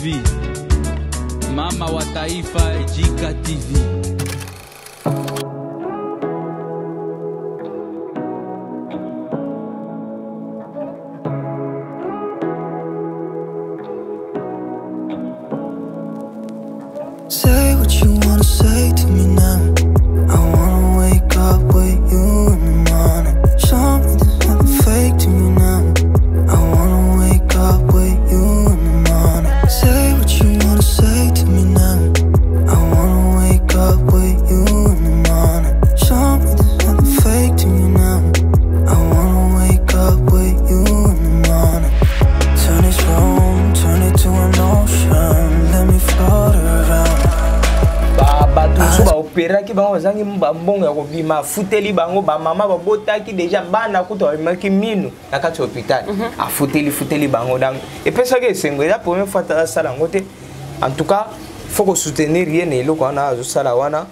TV, mama wa taifa Jika TV. Say what you wanna say to me now. I wanna wake up with you in the morning. Show me there's nothing fake to you now. I wanna wake up with you in the morning. Say what you wanna say to me now. I wanna wake up with you in the morning. Show me there's nothing fake to you now. I wanna wake up with you in the morning. Turn this room, turn it to an ocean. Let me float around. Bato mosusu baoperaki bango, bazangi bambongo ya kobima, afuteli bango. Bamama babotaki déjà bana, kuta babimaki minu na kati ya hôpital, afuteli futeli bango. Donc epesaki esengo. Eza première fois asala yango te. En tout cas, faut kosoutenir ye na eloko wana azosala wana.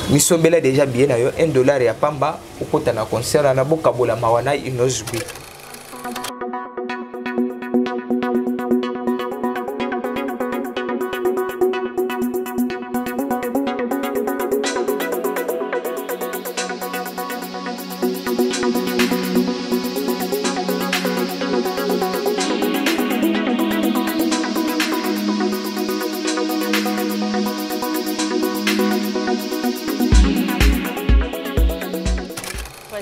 Misombela déjà billet na yo, 1 dollar ya pamba, okota na concert wana, bokabola mawa na Innoss'B.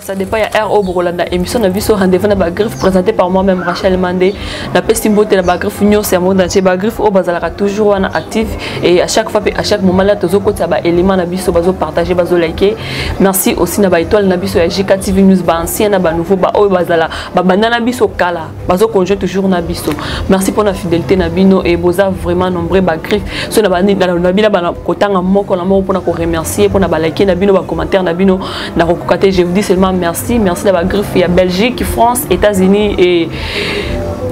Ça dépend ya heure oyo bokolanda émission na biso. Rendez-vous na Bagriffe, présenté par moi-même, Rachel Mandé. Napesi mbote na bagriffe nyonso ya monde entier, bagriffe oyo bazalaka toujours wana active et à chaque fois mpe à chaque moment là tozokotisa baélément na biso, bazopartage, bazolike. Merci aussi na baétoile na biso ya JK TV News, baancien na banouveau, baoyo bazala babanda na biso kala, bazoconjoint toujours na biso. Merci mpona fidélité na bino et boza vraiment nombreux, bagriffe. So na bino bana kotanga moko na moko mpona koremercier, mpona balike na bino, bacommentaire na bino, nakokoka te. Je vous dis seulement merci. Merci na bagriffe ya Belgique, France, États-Unis et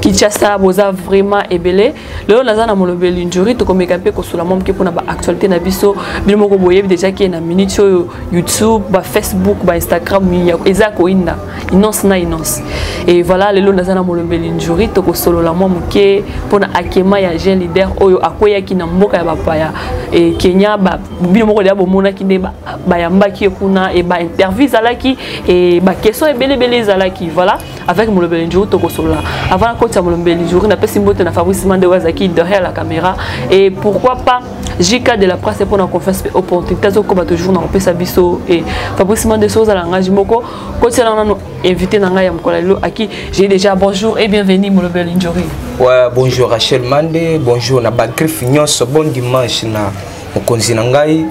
Kinshasa. Boza vraiment ebele. Lelo naza na Molobeli Njuri. Tokomeka mpe kosola mwa moke mpona baactualité na biso. Bino moko boyebi déjà ke na minute oyo, YouTube, bafacebook, bainstagram eza koinda Innoss na Innoss. Et voilà, lelo naza na Molobeli Njuri. Tokosolola mwa moke mpona akema ya jeune leader oyo akweyaki na mboka ya bapaya e Kenya. Bino moko deya bomonaki nde bayambaki ye kuna e bainterview ezalaki e baquestion ebele ebele ezalaki. Voilà, avec Molobeli Njuri tokosolola. Avant nakotisa Molobeli Njuri, napesi mbote na Fabrice Mande oyo azalaki derrière la caméra et pourquoi pas JK de la presse mpona confiance mpe opportunité azokoba toujours na kopesa biso. E Fabrice Mande, so ozala ngage moko, kotiela nano invité na ngai ya mokolo lelo aki. J'ai déjà bonjour et bienvenue, Molobeli Njuri. Ouais, bonjour Rachel Mande, bonjour na bagriffe nyonso, bon dimanche na mokonzi na ngai,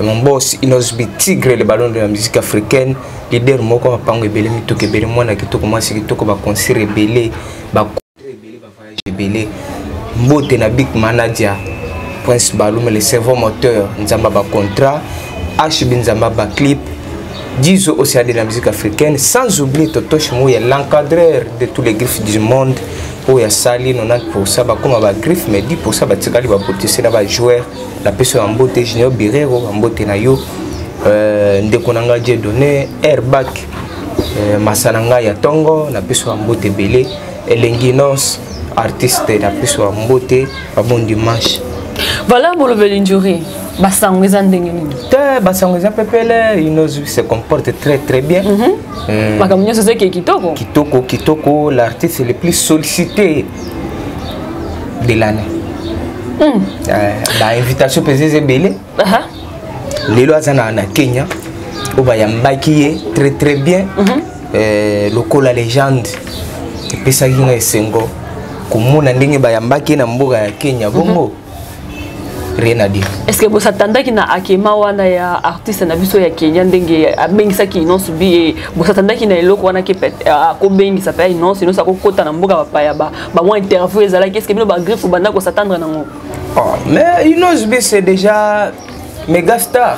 mon boss Innoss'B, Tigre, le ballon de la musique africaine, leader moko mapango ebele, mituka ebele, mwana kitoko, mwasi kitoko, baconcert ebele, ebele, bavoyage ebele. Mbote na big manager Prince Balume, le cerveau moteur, Nzamba bacontrat, HB Nzamba baclip, Dizo Océan de la musique africaine, sans oublier Totoche Mouya, l'encadreur de tous les griffes du monde, oyo asali 90% bakóma bagriffe, mais 10% batikali bapoliticien na bajoueur. Napesi yo mbote, Junior Birero, bambote na yo, ndeko na ngai Dieudonné Airbak, masa na ngai ya ntongo, napesi yo mbote ebele. Elengi Nos artiste, napesi yo mbote, babon dimanche. Voilà, Molobeli Njuri, basango eza ndenge nini? Te, basango eza pepele. Innoss se comporte très très bien. Makambo nyonso ezaki kitoko. Kitoko kitoko, l'artiste le plus sollicité de l'année. Bainvitation mpenza eza ebele. Lelo aza na Kenya oyo bayambaki ye très très bien. Lokola légende, epesaki nga esengo komona ndenge bayambaki ye na mboka ya Kenya bongo. Rien à dire. Est ce que bosatandaki na akema wana ya artiste na biso ya Kenya, ndenge abengisaki Innoss'B? Bosatandaki na eloko wana ke akobengisa mpe Innoss, Innoss akokota na mboka bapaya, bamwa interview ezalaki? Est ce que bino bagriffe banda kosatendre nango? Oh, mais Innoss'B, c'est déjà méga star.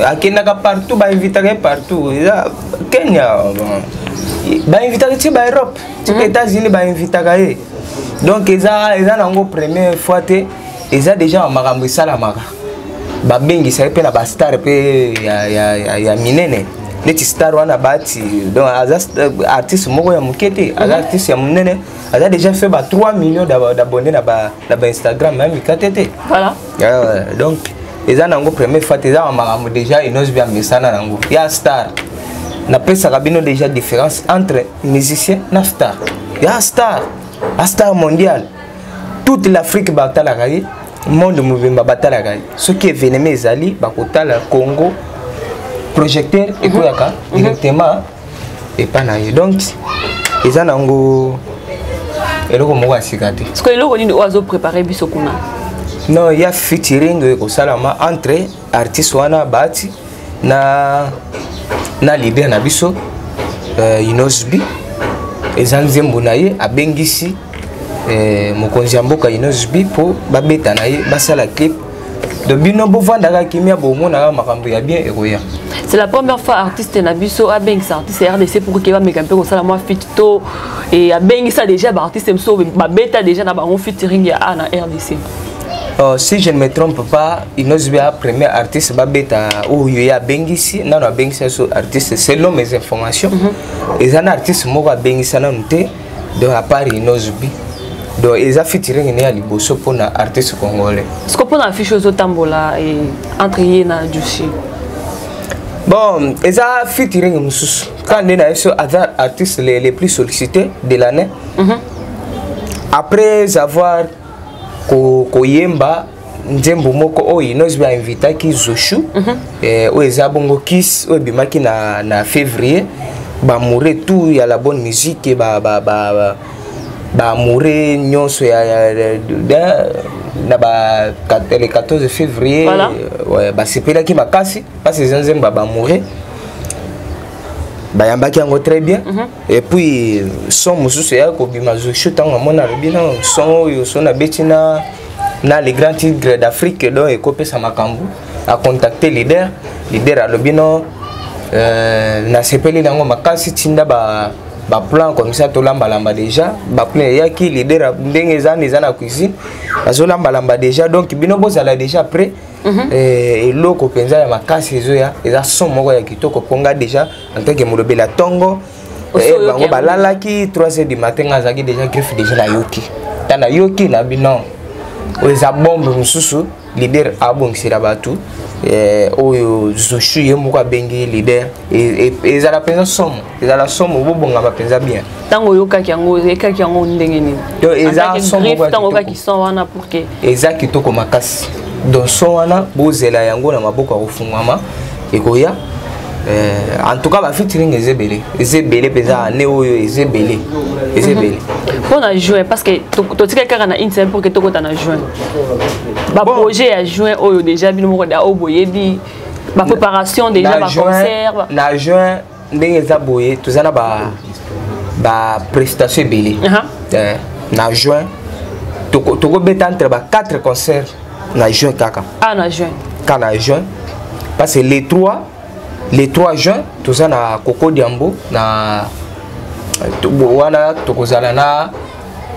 Akendaka partout, bainvitaka ye partout. Eza Kenya, bon, bainvitaka ti baEurope, ti États-Unis bainvitaka ye. Donc eza nango première fois te. Eza déjà makambo esalamaka, babengisa ye mpe na bastar mpe ya minene neti star wana bati. Donc aza artiste moko ya moke te, aza artiste ya monene. Aza déjà fait ba 3 millions d'abonnés na ba na ba Instagram, même Mikate te. Voilà. Donc eza nango première fois te, eza makambo déjà Innoss'B amesana nango ya star. Napesaka bino déjà différence entre musicien na star. Ya star, a star mondial, toute l'Afrique batalaka ye, monde mobimba batalaka ye. Soki événement ezali, bakotala Congo, projecteur ekoyaka directement epa na ye. Donc eza nango eloko moko ya sika te. Sikoyo eloko nini oyo azoprépare biso kuna? Non, ya featuring ekosalama entre artiste wana Bahati na leader na biso Innoss'B. Eza nzembo na ye, abengisi mokonzi ya mboka Innoss'B mpo babeta na ye, basala clip. Donc bino bovandaka kimia, bomonaka makambo ya bien ekoya. C'est la première fois artiste na biso abengisa artiste ya RDC pour ke bameka mpe kosala mwa feat, to e abengisa déjà baartiste mosusu babeta déjà na bango featuring ya a na RDC? Si je ne me trompe pas, Innoss'B a premier artiste babeta oyo ye abengisi. Nano abengisa so artiste, selon mes informations, eza na artiste moko abengisa nanu te. Donc à part Innoss'B, donc eza featuring ne ya liboso mpona artiste congolais. Siko mpona affiche ozotambola entre ye na Jushi? Bon, eza featuring mosusu kaka nde na ye so aza artiste les plus sollicité de l'année. Après avoir koyemba nzembo moko oyo Innoss'B ainvitaki Zoshu, oyo eza bongo Kiss, oyo ebimaki na février, baamoureux tout ya la bonne musique, baamoureux nyonso ya na ba le 14 février. Voilà. Ouais, basepelaki makasi parce eza nzembo ya baamoureux, bayambaki yango très bien. Et puis son mosusu eyaki kobima, Zoshu ntango amona, alobi: "Non, son oyo, son nabeti na le grand tigre d'Afrique, donc ekopesa makambo." Acontacte leader, leader alobi: "Non, nasepeli nango makasi, tinda ba baplan comme ça tolambalamba." Déjà baplan eyaki, leader ndenge eza wana, eza na cuisine, bazolambalamba déjà. Donc bino bozala déjà prêt. Eloko mpenza ya makasi ezoya, eza son moko ya kitoko, mpo nga déjà en tant que molobeli ya ntongo, bango balalaki 3 heures du matin, nga azalaki déjà griffe, déjà nayoki ta, nayoki na bino, oyo eza bombe mosusu leader abongisela bato, oyo Zoshu ye moko abengi leader. Ezala mpenza somo, ezala somo, bobongama mpenza bien. Ntango oyokaki yango, oyekaki yango ndenge nini? Donc, eza son moko ya ntango kitoko. Oyokaki son wana pour que Eza kitoko makasi. Donc son wana, bozela yango na maboko ya kofungwama, ekoya. En tout cas bafeaturing eza ebele, eza ebele mpenza. Ane oyo eza ebele, eza ebele. Mpo na juin, parce que totikali kaka na une semaine pour que tokota na juin, baprojet ya juin oyo déjà bino moko da oyo boyebi, bapréparation déjà, Na juin- baconcert? Na juin, ndenge eza boye, toza na ba prestation ebele. Na juin tokobeta entre ba 4 concerts na juin kaka. Ah, na juin? Kaka na juin, parce que les 3 juin toza na Koko Diambo na wana tokozala na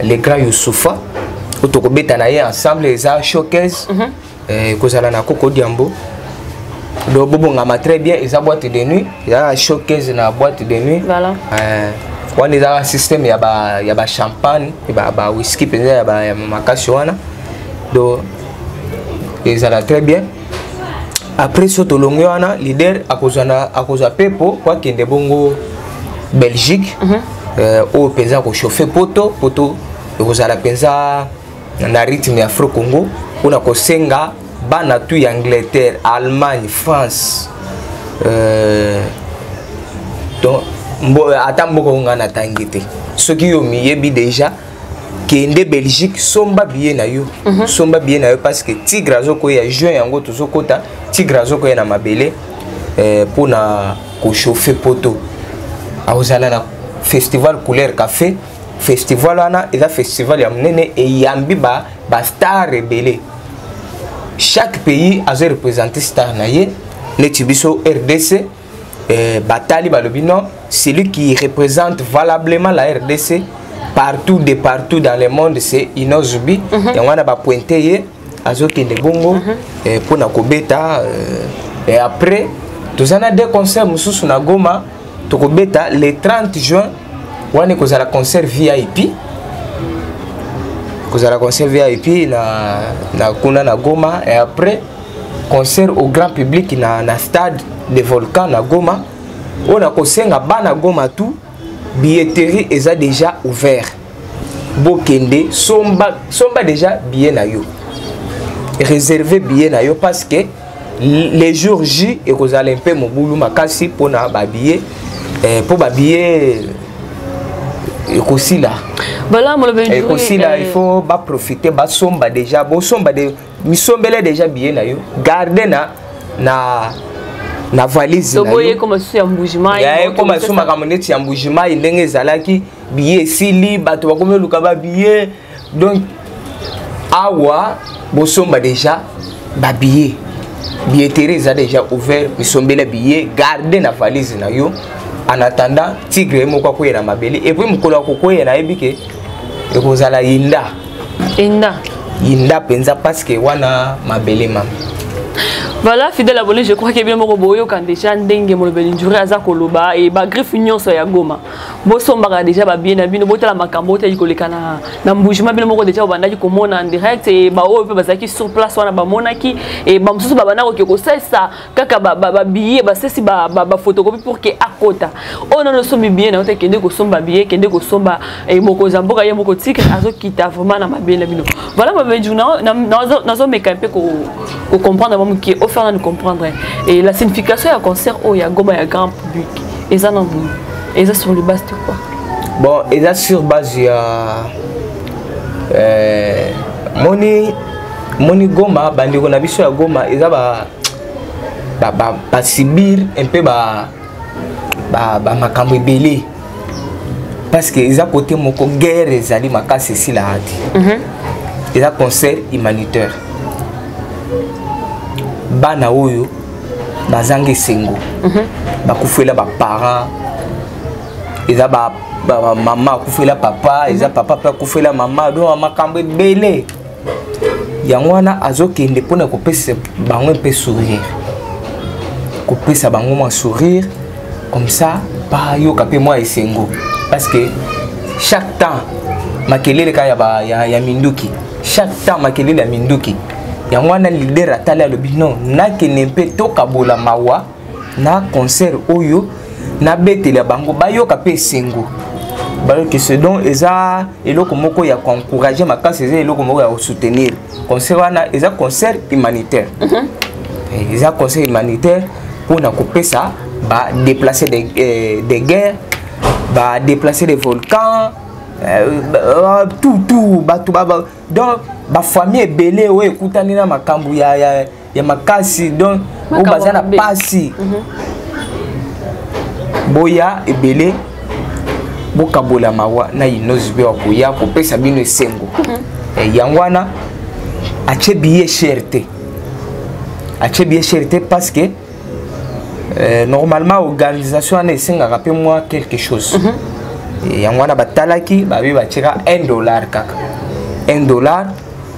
le grand Yusufa oyo tokobeta na ye ensemble, eza showcase. Ekozala na Koko Diambo, donc bobongama très bien. Eza boîte de nuit, eza showcase na boîte de nuit. Voilà. Wana eza système ya ba champagne, ba whisky mpenza ya makasi wana, donc ezala très bien. Après so tolongwe wana, leader akozwa pepo po akende bongo Belgique. Oyo mpenza akochauffe poto poto, ekozala mpenza na rythme ya Afro Congo, mpona kosenga bana tu ya Angleterre, Allemagne, France, donc ata mboka oyo ngai natangi te, soki yo miyebi déjà, kende Belgique, somba billet na yo. Somba billet na yo parce que tigre azokoya juin yango tozokota, tigre azokoya na mabele mpona kochauffe poto. Akozala na festival Couleur Café. Festival wana eza festival ya monene, eyambi bastar ba ebele. Chaque pays azo représente star na ye. Neti biso RDC, batali, balobi: "Non, celui qui représente valablement la RDC partout, de partout dans le monde, c'est Innoss'B." Yango wana bapointe ye, azokende bongo mpona kobeta. Et après toza na deux concerts mosusu na Goma, tokobeta le 30 juin. Wana ekozala concert VIP. Kozala concert VIP na kuna na Goma et après concert au grand public na stade de Volcan na Goma. Oyo nakosenga bana Goma tout, billetterie eza déjà ouvert. Bokende somba, somba déjà billet na yo, réserver billet na yo, parce que les jours J ekozala mpe mobulu makasi mpona babillet, mpo babillet ekosila. Voilà, molobi. Ekosila, il faut baprofiter, basomba déjà, bosomba de misombele déjà billet na yo, garde na valise na toboyi yo. Ekoma susu ya Mbujimai. Ya, ekoma susu makambo neti ya Mbujimai, ndenge ezalaki, billet esili, bato bakomi oluka babillet. Donc awa bosomba déjà babillet, billetterie eza déjà ouvert. Misombela billet, garde na valise na yo en attendant tigre ye moko akweyela mabele. Et puis mokolo akokweyela, nayebi ke ekozala yinda. Inda. Yinda mpenza, parce que wana mabele mama. Voilà, fidèle abonné, je crois que bien moko boyoka déjà ndenge molobeli Ndjuri aza koloba. E bagriffe nyonso ya Goma, bosombaka déjà babillet na bino, botala makambo otali koleka na Mbujima. Bino moko déjà bobandaki komona en direct, e baoyo mpe bazalaki sur place wana bamonaki, e bamosusu babanda koke kosalisa kaka babillet, basesi baphotocopie pour ke akota. Oyo nano osombi billet na yo te, kende kosomba billet, kende kosomba. Mokonzi ya mboka ye moko tigre azokita vraiment na mabele na bino. Voilà, molobeli Ndjuri, nazomeka mpe kocomprendre mwa moke, ofaire nanu comprendre et la signification ya concert oyo ya Goma ya grand public eza na boye, eza sur le base de quoi? Bon, eza sur base ya moni Goma, bandeko na biso ya Goma eza basubir un peu ba makambo ebele, parce que eza côté moko guerre ezali makasi, esilaka te. Eza concert humanitaire, bana oyo bazanga esengo, bakufela baparent, eza mama akufela papa, eza papa mpe akufela mama, donc makambo ebele. Yango wana azokende mpona kopesa bango mpe sourire, kopesa bango mwa sourire, comme ça bayoka mpe mwa esengo, parce que chaque temps makelele kaka ya minduki, chaque temps makelele ya minduki. Yango wana leader atali, alobi: non, nakende mpe tokabola mawa na concert oyo, nabetela bango, bayoka mpe esengo, bayoki ce. Donc eza eloko moko ya koencourager makasi, eza eloko moko ya kosoutenir. Concert wana eza concert humanitaire. Eza concert humanitaire mpona kopesa badéplacé de guerre, badéplacé de volcan, tout tout bato donc bafamille ebele oyo ekutani na makambo ya makasi, donc oyo baza na pasi. Boya ebele, bokabola mawa na Innoss'B wa koya kopesa bino esengo. Yango wana atie billet cher te, atie billet cher te, parce que normalement organisation wana esengaka mpe mwa quelque chose. Yango wana batalaki babi batieka 1 dollar, kaka 1 dollar,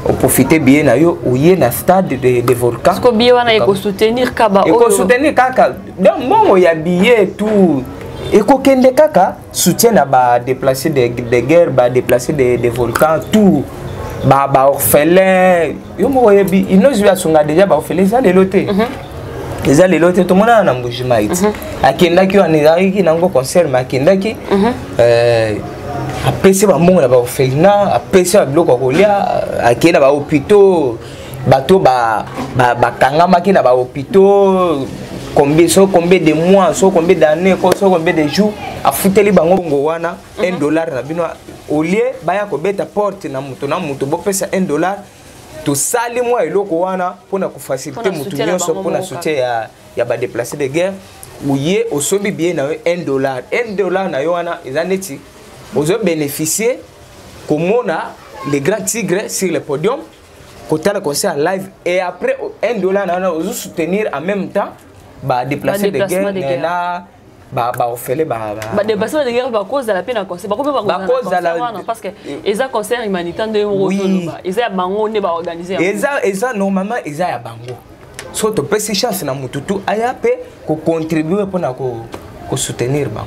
oprofite billet na yo, oye na stade de Volcan. Parce que billet wana ekosoutenir kaba oyo ekosoutenir kaka, donc mbongo ya billet tout ekokende kaka soutien na badéplacé de guerre, badéplacé de volcan, tout baorphelin. Yo moko oyebi, Innoss'B asunga déjà baorphelin, eza lelo te, eza lelo te. Tomonana na Mbujimai ti akendaki wana, ezalaki nango concert, mais akendaki, apesi bambongo na baorphelinat, apesi babiloko ya kolia, akei na bahôpitaux, bato bakangamaki na bahôpitaux combien, so combien de mois, so combien d'années, so combien de jours, afuteli bango bongo wana. 1 dollar na bino, au lieu baya kobeta porte na moto na moto, bopesa 1 dollar, tosali mwa eloko wana mpona kofaciliter motu nyonso, mpona soutien ya badéplacé de guerre. Oye, osombi billet na yo 1 dollar, 1 dollar na yo wana eza neti ozobénéficier komona les grands tigres sur le podium, kotala concert live, et après 1 dollar na wana ozosoutenir en même temps badéplacé de guerre na baorphelin. Badéplacement de guerre bakozala mpe na concert, bakomi bakozala wana, parce que eza concert humanitaire nde moko ozoloba, eza ya bango nde baorganize. Eza normalement eza ya bango. So topesi chance na motu tu aya mpe kocontribue mpona Kosoutenir bango.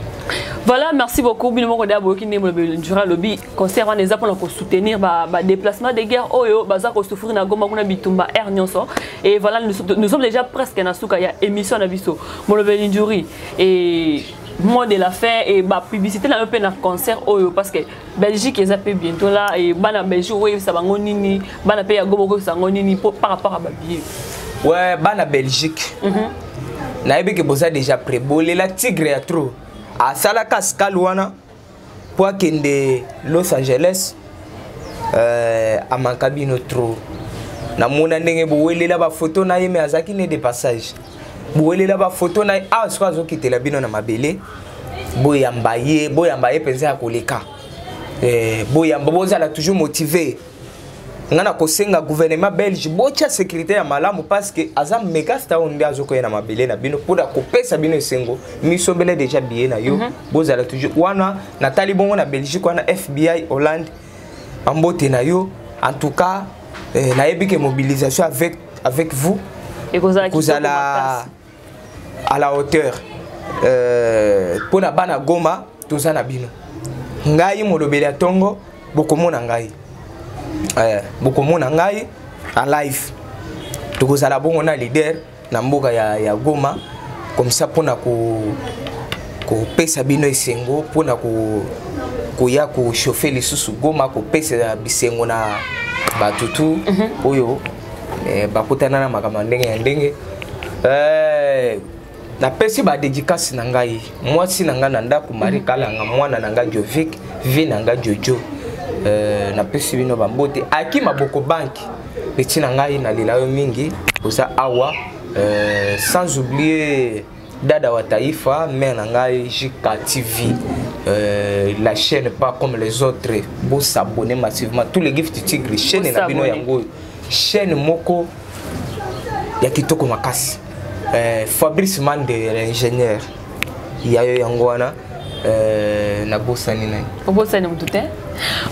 Voilà, merci beaucoup. Bino moko da boyoki ndenge molobi Ndjora alobi concert wana eza mpona kosoutenir badéplacement de guerre oyo baza kosouffrir na Goma kuna, bitumba air nyonso. Et voilà, nous sommes déjà presque na suka ya émission na biso. Molobeli Ndjuri, et mot de la fin et bapublicité na yo mpe na concert oyo, parce que Belgique eza mpe bientôt là. Et bana Belgique okoyebisa bango nini? Bana mpe ya Goma okoyebisa bango nini par rapport à babillet? Ouais, bana Belgique, nayebi ke boza déjà prêt. Bolela tigre ya trop, asalaka escale wana mpo akende Los Angeles. Amanka bino trop. Namona ndenge bowelela bafoto na ye, me azalaki ne de passage. Bowelela bafoto na ye awa, sikoyo azokitela bino na mabele. Boyamba ye, boyamba ye mpenza ya koleka. Boyamba, bozala toujours motivé. Nga na kosenga gouvernement belge botya sécurité ya malamu, parce que aza méga star oyo nde azokoya na mabele na bino mpona kopesa bino esengo. Misombele déjà billet na yo. Bozala toujours wana. Natali bongo na Belgique wana, FBI Hollande, bambote na yo. En tout cas, nayebi ke mobilisation avec vous ekozala kitoko kozala makasi. À la hauteur. Mpona bana Goma, toza na bino. Ngai molobeli ya ntongo, bokomona ngai, bokomona ngai en live. Tokozala bongo na leader na mboka ya Goma, comme ça mpona kopesa bino esengo, mpona koya kochauffe lisusu Goma, kopesa bisengo na bato tu oyo bakutana na makambo ya ndenge ya ndenge. Napesi badédicace na ngai: mwasi na ngai na ndako, Marie Kalanga, mwana na ngai Jovik, vie na ngai Jojo. Napesi bino bambote. Aki Maboko Banki, peti na ngai, nalela yo mingi, oza awa. Sans oublier dada wa taifa, mère na ngai, JK TV, la chaîne pas comme les autres. Bosabonner massivement, tous les gifts tigre, chaîne na bino. Bosabonner. Yango oyo chaîne moko ya kitoko makasi. Fabrice Mande, l'ingénieur, ya yo yango wana. Nabosani nani? Obosani motu te.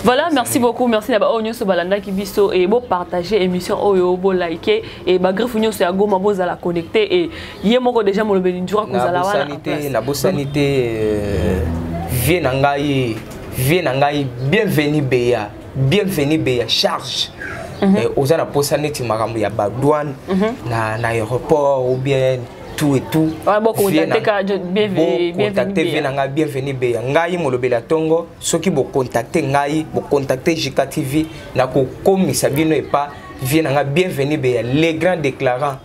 Voilà, merci beaucoup. Merci na baoyo nyonso balandaki biso e bopartage émission oyo, bolike e bagriffe nyonso ya Goma bozala connecté. E ye moko déjà molobeli Ndjura kozala wana Nabosani en te. place. Nabosani te vie na ngai, vie na ngai, Bienvenu Beya, Bienvenu Beya charge. Oza na posa neti makambo ya badouane na aéroport ou bien tout et tout. Ouais, bon, contacter Bocontacte Bienvenu. Vie na ngai Bienvenu Beya. Ngai molobeli ya ntongo, soki bocontacte ngai, bocontacte JK TV, nakokomisa bino epa vie na ngai Bienvenu Beya, les grands déclarants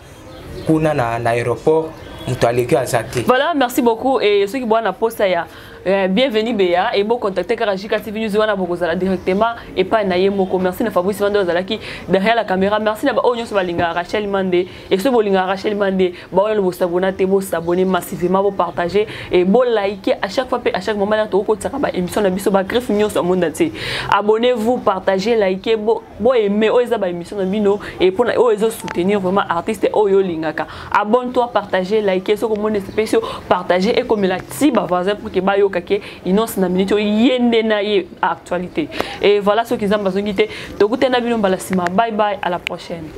kuna na aéroport. Moto aleki aza te. Voilà, merci beaucoup. Et ceux qui boivent na posta ya Bienvenue Beya et bon, contacter kaka JK TV News wana, bokozala directement et pas na ye moko. Merci na Fabrice Mande ozalaki derrière la caméra. Merci na ba oyo nyonso balinga Rachel Mande. Et ceux bolinga Rachel Mande, ba oyo bo s'abonner te, bo s'abonner massivement, bo partager et bo liker à chaque fois pe à chaque moment là to ko tsaka ba émission na biso, ba griffe nyonso monde entier. Abonnez-vous, partagez, likez, bo aimer oyo eza ba émission na bino et pour oyo ezo soutenir vraiment artiste oyo lingaka. Abonne-toi, partagez, likez, ce que mon spécial, partagez et comme la ti ba voisin pour que ba yo kake inonce na minute oyo yende na ye actualité. Et voilà, ce qui nzambe azongi te, tokutana bino mbala nsima. Bye bye, à la prochaine.